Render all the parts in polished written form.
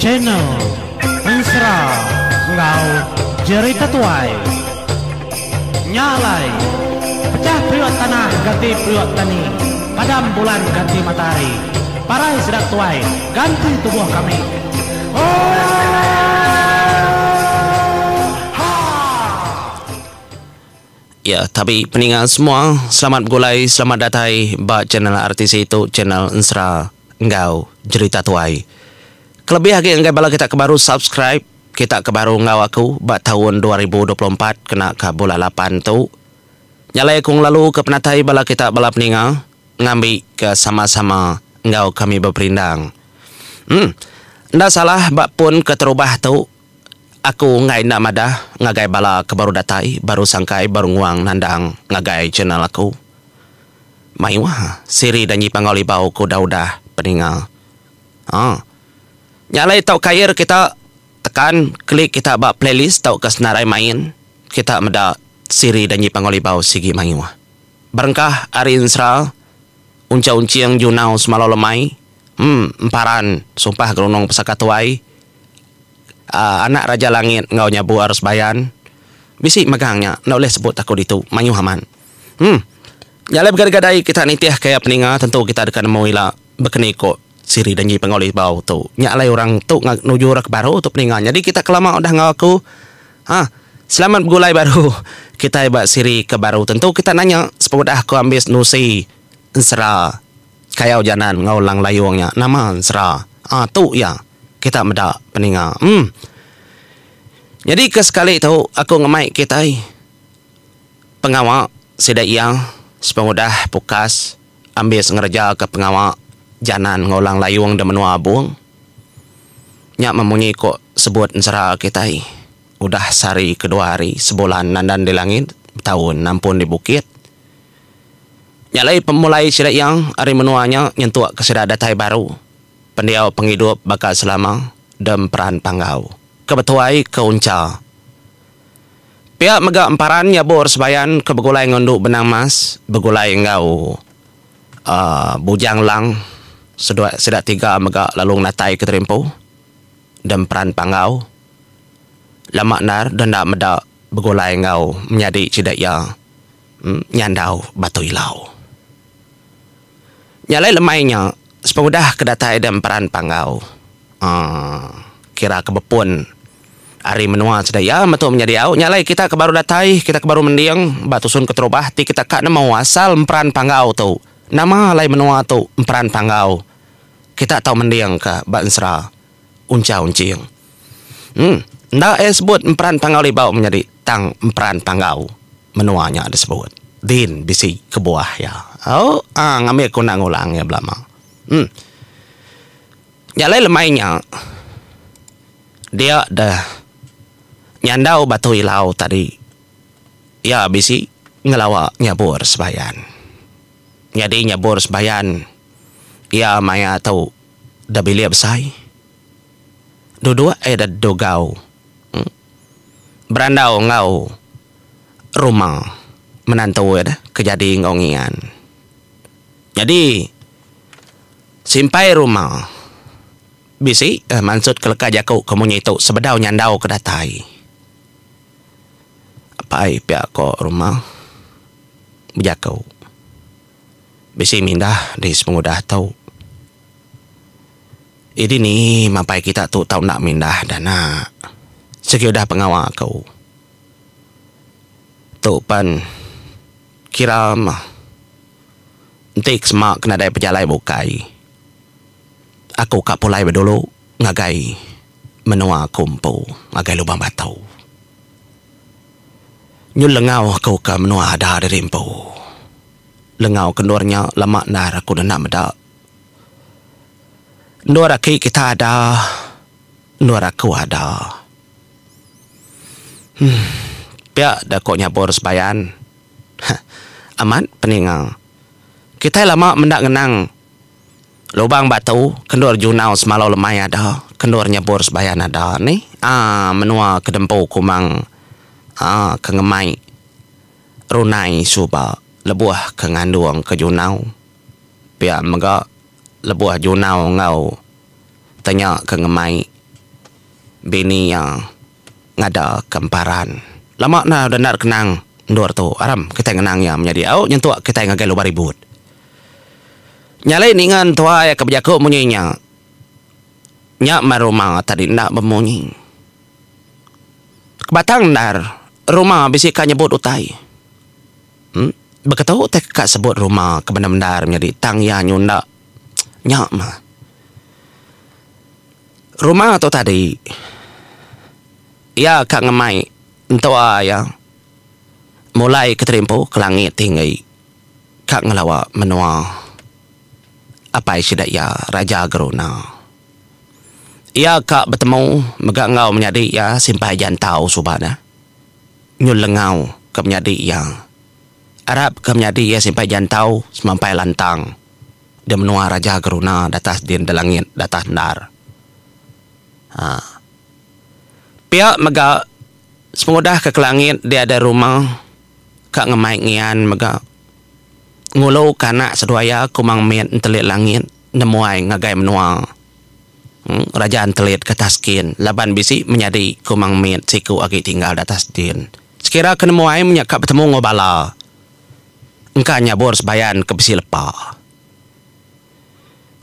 Channel Ensera enggau Jerita Tuai. Nya alai, pecah periuk tanah ganti periuk tani, padam bulan ganti matahari, parai sida tuai ganti tubuh kami. Oohaa! Ya, tabi peninga semua, selamat begulai, selamat datai ba channel RTC tu, channel Ensera enggau Jerita Tuai. Kelebih agi ngagai bala kita ke baru subscribe, kita ke baru enggau aku ba taun 2024 kena ka bulan lapan tu. Nya alai aku ngelalu ke penatai bala kita bala peninga ngambi ke sama-sama enggau kami beperindang. Em, enda salah ba pun keterubah tu Aku enggai enda madah ngagai bala ke baru datai, baru sangkai, baru nguang nandang ngagai channel aku. Mayuh siri danji Panggau Libau ke udah-udah peninga. Ha. Nya alai tau kair kita tekan klik kita ba playlist tauka senarai main kita meda siri danji Panggau Libau sigi mayuh. Berengkah ari ensera Uncha Unching Junau Semalau Lemai, em Emparan Sumpah Gerunung Pesaka Tuai, Anak Raja Langit enggau Nyabu Arus Bayan. Bisi megang nya enda ulih sebut aku ditu mayuh amat. Em. Nya alai begadai-gadai kita nitih ke iya peninga tentu kita deka nemu ila bekeni ko siri danji Panggau Libau tu. Nya alai orang tu nuju orang ke baru tu peninga. Nyadi kita ke lama udah enggau aku ha selamat begulai baru kitai ba siri ke baru. Tentu kita nanya sepengudah aku ambis nusi ensera Kayau Janan enggau Lang Layung nya nama ensera. Ha tu iya. Kita meda peninga. Em. Nyadi ke sekali tu aku ngemai kitai pengawa sida iya sepengudah pukas ambis ngereja ke pengawa janan enggau Lang Layung da menua Abong. Nya memunyi ko sebut ensera kitai udah sehari ke dua hari sebulan nandan di langit betaun nampun di bukit. Nya alai pemulai sida iya ari menua nya nyentuk ke sida datai baru. Pendiau pengidup baka selama demperan Panggau ke betuai ke Uncha. Pia mega emparan nyabur sebayan ke begulai enggau endu Benang Mas begulai enggau uhh Bujang Lang seduai sida tiga mega lalu ngenatai ke terimpu demperan Panggau. Lama endar deh enda meda begulai enggau menyadi sida iya nyandau Batu Ilau. Nya alai lemai nya sepengudah ke datai da Emperan Panggau uhh kira ke bepun ari menua sida iya metu menyadi au. Nya alai kita ke baru datai kita ke baru mending ba tusun keterubah ti kita ka nemu asal Emperan Panggau tu. Nama alai menua tu Emperan Panggau kita tau mending ka ba ensera Uncha Unching. Uhh enda iya sebut Emperan Panggau Libau menyadi tang Emperan Panggau menua nya disebut. Din bisi kebuah iya. Au aaa ngambi aku enda ngulang iya belama. Uhh nya alai lemai nya dia deh nyandau Batu Ilau tadi iya bisi ngelawa nyabur sebayan. Nyadi nyabur sebayan iya maya tu da bilik besai. Duduk iya da dugau berandau enggau ruma menantu iya deh ke jadi enggau ngian. Nyadi simpai ruma bisi mansut ke leka jaku ke munyi tu sebedau nyandau ke datai. Apai pia ko ruma bejaku bisi mindah di sepengudah tu. Idi ni mapai kita tu tau enda mindah dana. Sigi udah pengawa aku. Tu pen kira meh enti ke sema ke nadai pejalai bukai aku ka pulai bedulu ngagai menua aku empu ngagai Lubang Batu. Nyu lengau aku ka menua ada diri empu. Lengau ke endur nya lama endar aku enda meda. Endur aki kita ada, endur aku ada. Huh. Pia da ko nyabur sebayan. Heh. Amat peninga. Kitai lama menda ngenang lubang batu ke endur junau semalau lemai ada, ke endur nyabur sebayan ada nih. Aaa menua ke dempu kumang aaa ke ngemai runai suba lebuh ke ngandung ke junau. Pia mega lebuh Junau enggau Tenya ke ngemai. Bini iya ngada ke emparan. Lama enda udah endar kenang endur tu. Aram kitai ngenang iya menyadi au nyentuk kitai ngagai Lubang Ribut. Nya alai ninga entua iya ke bejaku munyi nya. Nya meh ruma tadi enda bemunyi. Kebatang endar ruma bisi ka nyebut utai. Em beketu utai ke ka sebut ruma ke bendar-bendar menyadi tang iya nyunda. Nya meh. Rumah tu tadi iya ka ngemai entua iya mulai ke terimpu ke langit tinggi ka ngelawa menua apai sida iya Raja Geruna. Iya ka betemu mega enggau menyadi iya Simpai Jantau suba ne nyun lengau ke menyadi iya. Arap ke menyadi iya Simpai Jantau semampai lantang. Di menua Raja Geruna datas din delangit datas endar. Ha. Pia mega sepengudah ke kelangit dia ada rumah ka ngemai ngian mega ngulu ka anak seduai iya Kumang Mit Entelit Langit nemuai ngagai menua Raja Entelit ke atas kin laban bisi menyadi Kumang Mit siku agi tinggal datas din. Sekira ke nemuai menya ka betemu enggau bala. Engka nyabur sebayan ke bisi lepa.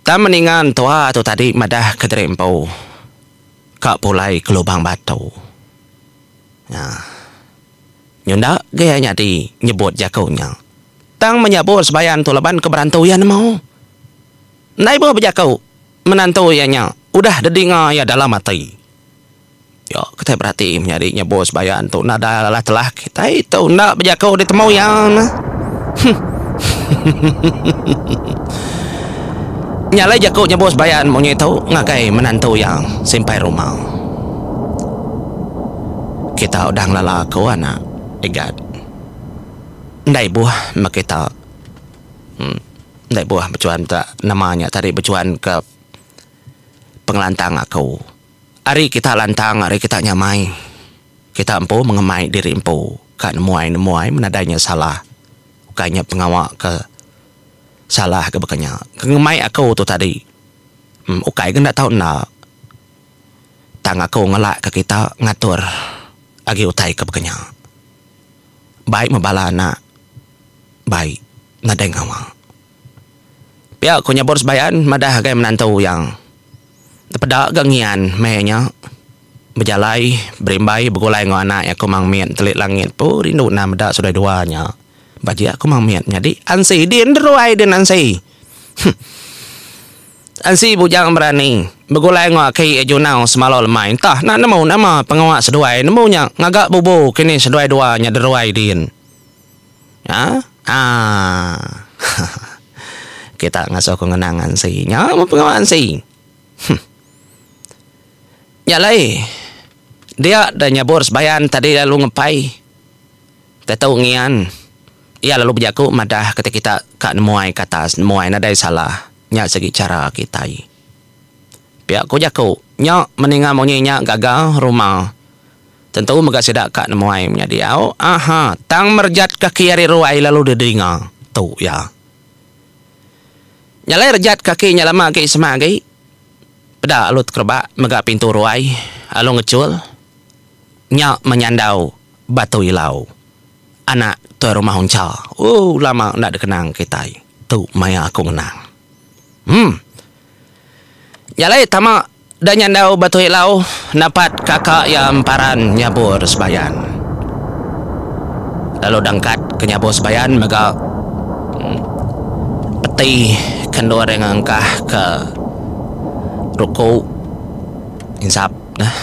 Tang meninga entua tu tadi madah ke diri empu ka pulai ke lubang batu. Nya. Nyunda ge iya nyadi nyebut jaku nya. Tang menyabur sebayan tu laban ke berantu iya nemu. Ndai buh bejaku menantu iya nya udah dedinga iya dalam ati. Yo kitai berati menyadi nyebut sebayan tu nadai alah telah kitai tu enda bejaku ditemu iya neh. Huh. Nya alai jaku nyebut sebayan munyi tu ngagai menantu iya simpai ruma. Kita udah ngelala aku anak Igat. Enda ibuh meh kita. Em enda ibuh bechuan ka nama nya tadi bechuan ka pengelantang aku. Ari kita lantang ari kita nyamai. Kita empu mengemai diri empu ka nemuai nemuai menadai nya salah. Ukai nya pengawa ke salah ke baka nya. Ke ngemai aku tu tadi em ukai ke enda tau enda. Tang aku ngelak ke kita ngatur agi utai ke baka nya. Bai meh bala anak bai nadai ngawa. Pia ku nyebur sebayan madah agai menantu iya. Tepeda ga ngian meh nya bejalai berimbai begulai enggau anak iya Kumang Mit Telik Langit pu rindu nah meda seduai dua nya. Bajik Kumang Mit nyadi ansi din deruai din ansi. Huh. Ansi bujang berani begulai enggau aki iya Junau semalau lemai entah enda nemu nama pengawa seduai nemu nya ngaga bubu kini seduai dua nya deruai din. Ha aa. Kita ngasuh ku ngenang ansi. Nya meh pengawa ansi. Huh. Nya alai dia da nyabur sebayan tadi lalu ngepai tetu ngian. Iya lalu bejaku madah keti kita ka nemuai ke atas nemuai nadai salah. Nya sigi chara kitai. Pia ku jaku nya meninga munyi nya gaga ruma. Tentu mega sida ka nemuai menyadi au. Aha tang merejat kaki ari ruai lalu didinga tu iya. Nya alai rejat kaki nya lama agi semak agi. Peda alu tekerebak mega pintu ruai alu ngechul. Nya menyandau Batu Ilau. Anak Tuai Rumah Uncha. Ooh lama enda dikenang kitai. Tu maya aku ngenang. Humm. Nya alai tama da nyandau Batu Ilau napat kaka iya emparan nyabur sebayan. Lalu dangkat ke nyabur sebayan mega peti ke endur iya ngengkah ke ruku insap neh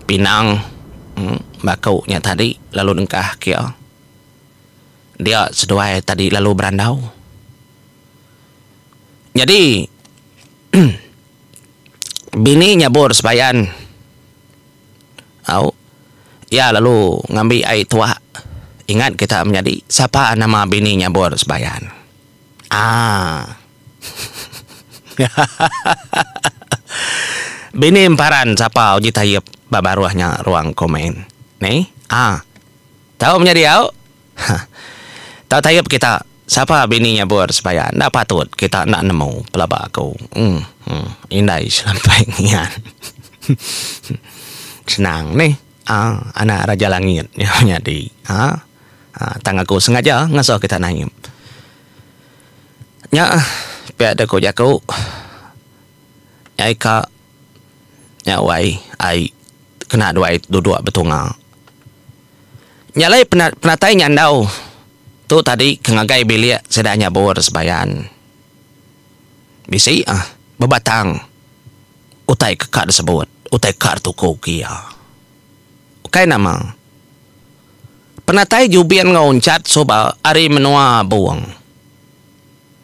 pinang baku nya tadi lalu nengkah ke iya. Dia seduai tadi lalu berandau. Nyadi bini nyabur sebayan au iya lalu ngambi ai tuak ingat kita menyadi sapa nama bini nyabur sebayan aaa hahaha bini emparan sapa uji taip ba baruh nya ruang komen neh aa tau menyadi au. Tau tayup kita, sapa bini nyabur sebaya enda patut kita enda nemu pelaba aku. Uhh indai selampai ngian. Senang nih aaa anak raja langit nya nyadi aaa tang aku sengaja ngasuh kita naip. Nya pia deh ku jaku ai ka nya wai ai kena duai duduk betunga. Nya alai penatai nyandau tu tadi ke ngagai bilik sida nyabur sebayan. Bisi ah bebatang utai ke ka disebut, utai ka dituku ke iya. Ukai nama. Penatai Jubin enggau Unchat suba ari menua Bung.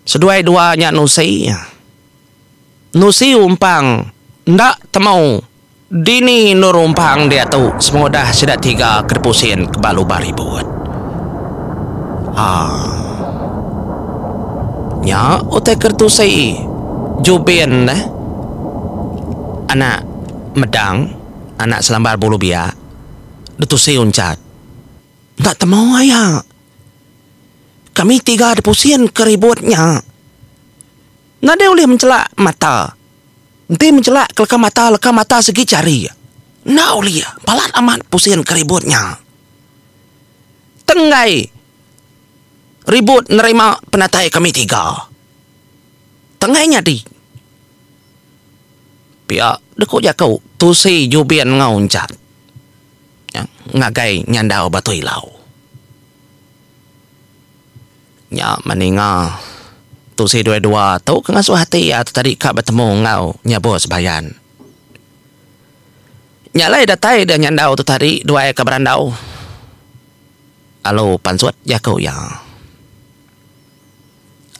Seduai dua nya nusi. Nusi umpang enda temu dini endur umpang diatu sepengudah sida tiga ke dipusin ke ba lubang ribut. Haa. Nya utai ke ditusi Jubin neh anak Medang anak Selambar Bulu Biak ditusi Unchat. Enda temu aya. Kami tiga dipusin ke ribut nya. Nadai ulih menchelak mata. Enti menchelak ke leka mata, leka mata sigi chari. Enda ulih. Balat amat pusin ke ribut nya. Tenggai ribut nerima penatai kami tiga. Tenggai nyadi. Pia deku jaku tusi Jubin enggau Unchat ngagai nyandau Batu Ilau. Nya meninga tusi dua-dua tu ke ngasuh ati iya tu tadi ka betemu enggau nyabur sebayan. Nya alai datai deh nyandau tu tadi duai ka berandau alu pansut jaku iya.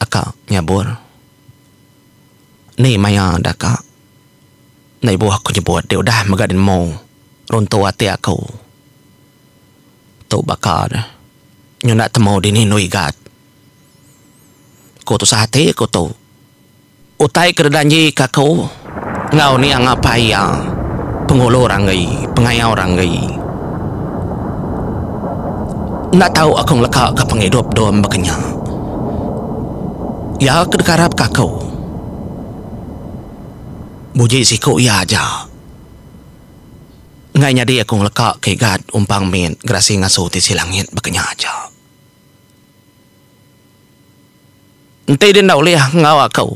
Aka nyabur ni maya da ka enda ibuh aku nyebut deh udah mega nemu runtu ati aku. Tu baka ne nyunda temu dini endu igat. Ku tusah ati ku tu. Utai ke didanji ka aku enggau niang apai iya Pengulu Ranggi, Pengayau Ranggi. Enda tau aku ngeleka ka pengidup dom baka nya. Iya ke dikarap ka aku. Buji siku iya aja. Enggai nyadi aku ngeleka ke igat umpang mit gerasi ngasu tisi langit baka nya aja. Enti deh enda ulih enggau aku,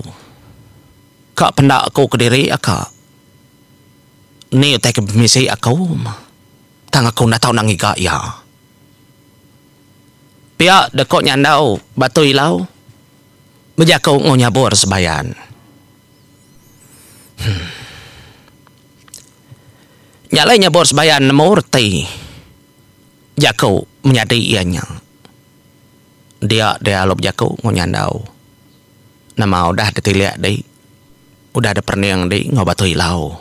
ka penda aku kediri aka. Ni utai ke bemisi aku tang aku enda tau nak ngiga iya. Pia deka nyandau Batu Ilau bejaku enggau nyabur sebayan. Huh. Nya alai nyebut sebayan nemu reti jaku menyadi iya nya. Dia dia lalu bejaku enggau nyandau. Nama udah ditilik di, udah diperening di enggau Batu Ilau.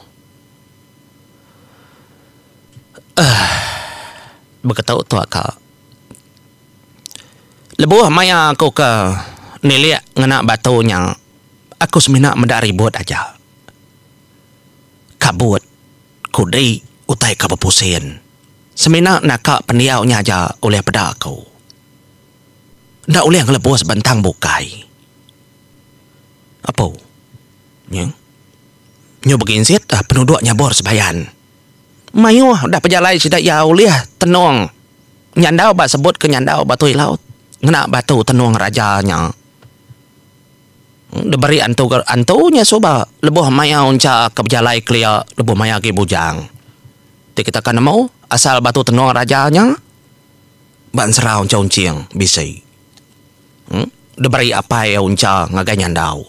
Uhh beketu tu aka. Lebuh maya aku ke nilik ngena batu nya, aku semina meda ribut aja. Kabut, kudi, utai ke bepusin. Semina naka pendiau nya aja ulih peda aku. Enda ulih ngelebus bentang bukai. Apu. Nyu. Nyu beginsit penuduk nyabur sebayan. Mayuh udah pejalai sida iya ulih tenung nyandau ba sebut ke nyandau Batu Ilau ngena batu tenung raja nya. Diberi antu antu nya suba lebuh maya uncha ke bejalai kelia lebuh maya agi bujang. Ti kita ka nemu asal batu tenung raja nya ba ensera uncha unching bisi. Em diberi apai iya uncha ngagai nyandau.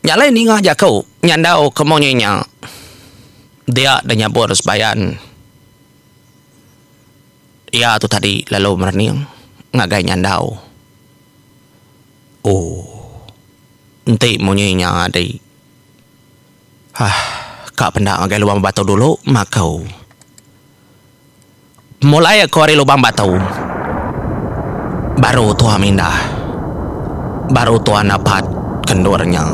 Nya alai ninga jaku nyandau ke munyi nya dia deh nyabur sebayan. Iya tu tadi lalu merening ngagai nyandau. Ooh. Enti munyi nya adi. Hah ka penda ngagai lubang batu dulu makau. Mulai aku ari lubang batu. Baru tua mindah. Baru tua napat ke endur nya.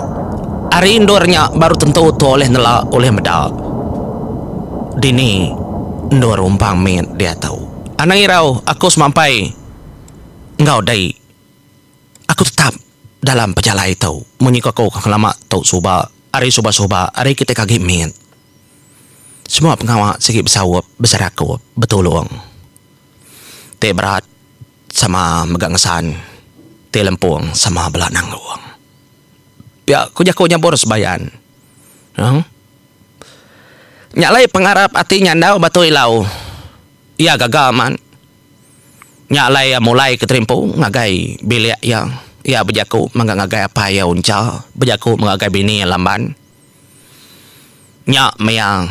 Ari endur nya baru tentu tua ulih nela ulih meda. Dini endur umpang mit diatu. Anang irau aku semampai enggau dei. Aku tetap dalam pejalai tu munyi ku aku ke ngelama tu suba ari suba-suba ari kitai ke agi mit. Semua pengawa sigi besaup, beserakup, betulung. Ti berat sama mega ngesan, ti lempung sama bela nanggung. Pia ku jaku nyabur sebayan. Huh. Nya alai pengarap ati nyandau Batu Ilau. Iya gaga amat. Nya alai iya mulai ke terimpu ngagai bilik iya. Iya bejaku mega ngagai apai iya Uncha, bejaku mega ngagai bini iya Lamban. Nya maya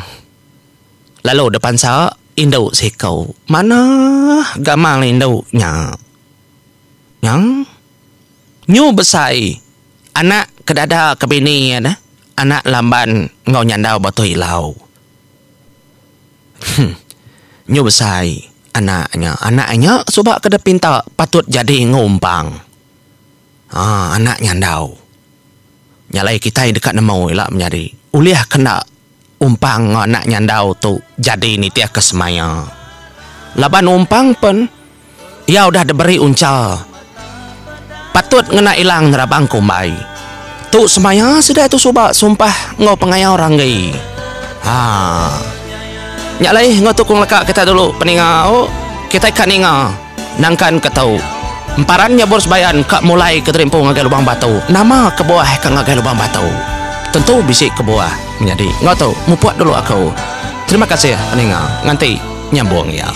lalu depansa indu siku. Manah gamal indu nya. Nya nyu besai anak ke dada ke bini iya neh anak Lamban enggau Nyandau Batu Ilau. Huh. Nyu besai anak nya. Anak nya suba ke depinta patut jadi enggau umpang. Haa anak nyandau. Nya alai kitai deka nemu ila menyadi ulih ke enda umpang enggau anak nyandau tu jadi nitihka semaya. Laban umpang pen iya udah diberi uncha. Patut ngena ilang nerabang kumbai. Tu semaya sida tu suba sumpah enggau pengayau ranggi. Haa. Nya alai enggau tu ku ngeleka kita dulu peninga au kitai ka ninga nangkan ke tu. Emparan nyabur sebayan ka mulai ke terimpu ngagai lubang batu. Nama kebuah ka ngagai lubang batu? Tentu bisi kebuah menyadi. Enggau tu mupuk dulu aku. Terima kasih peninga nganti nyambung iya.